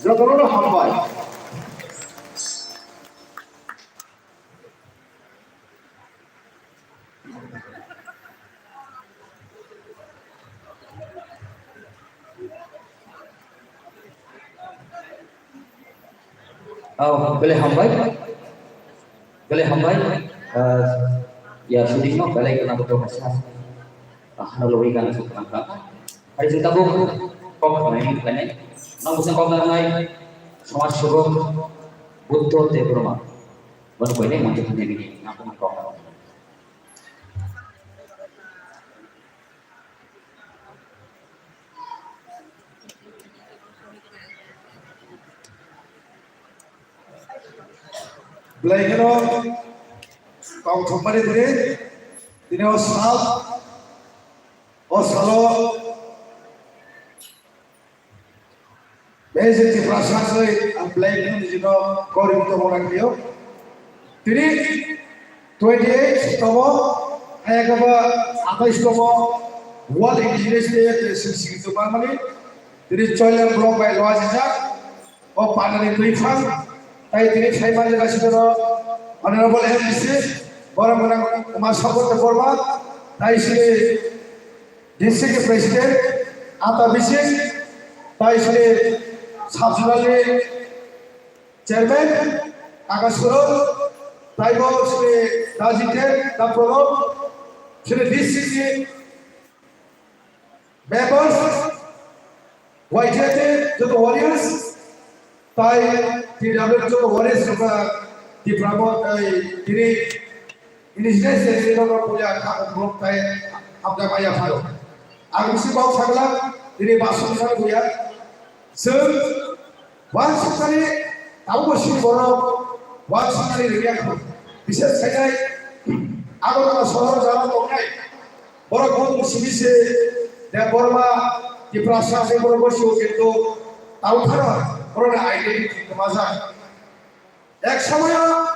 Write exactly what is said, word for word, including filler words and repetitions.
Jotono hambai. Oh, belai hambai. Belai hambai. Ah, ya, shooting no, belai kena betul masa. Ah, hano logi kana sukang ka. Hari cinta bu kok nai nai. Nang busang kok nai nai. Samaj sebok Buddho Debbarma. Bono koinai monthok thani bini nangkukmani kok. Belai kheno tongthokmani tini, tini o sal, o salo Bese Tiprasa soi ang belai kheno nijino korimo tongmani phio. Tini twenty eight tomo, ayakaba atais tomo World Indigenous Day sing sing tongmani. Tini Choilang block bai loa jijak o panani twi phang. Tai tini phaimani jaga sibeno Honorable M D C, borok gwnang Uma Sabot Debbarma, Tai sini district president Ata Bising, tai sini subzonal ni chairman Akash Korok, tai bo sini Dajiten Daprono, sini district ni members, Y T F joto warriors, tai T W joto warriors rok Tipra mo, tini indigenous area rok puya kha group tai hamjak maya pharo. Ang bisi bau sagla tini basuk sang buya. Sir, Wansukmani tabuk bo sini borok wansukmani rwya kho. Bises khainai Agartala sohor jora tongnai borok bo simi se Debbarma Tiprasa se borok bo sio kintu tauthara borokni identity kwmajak. Ek somoyo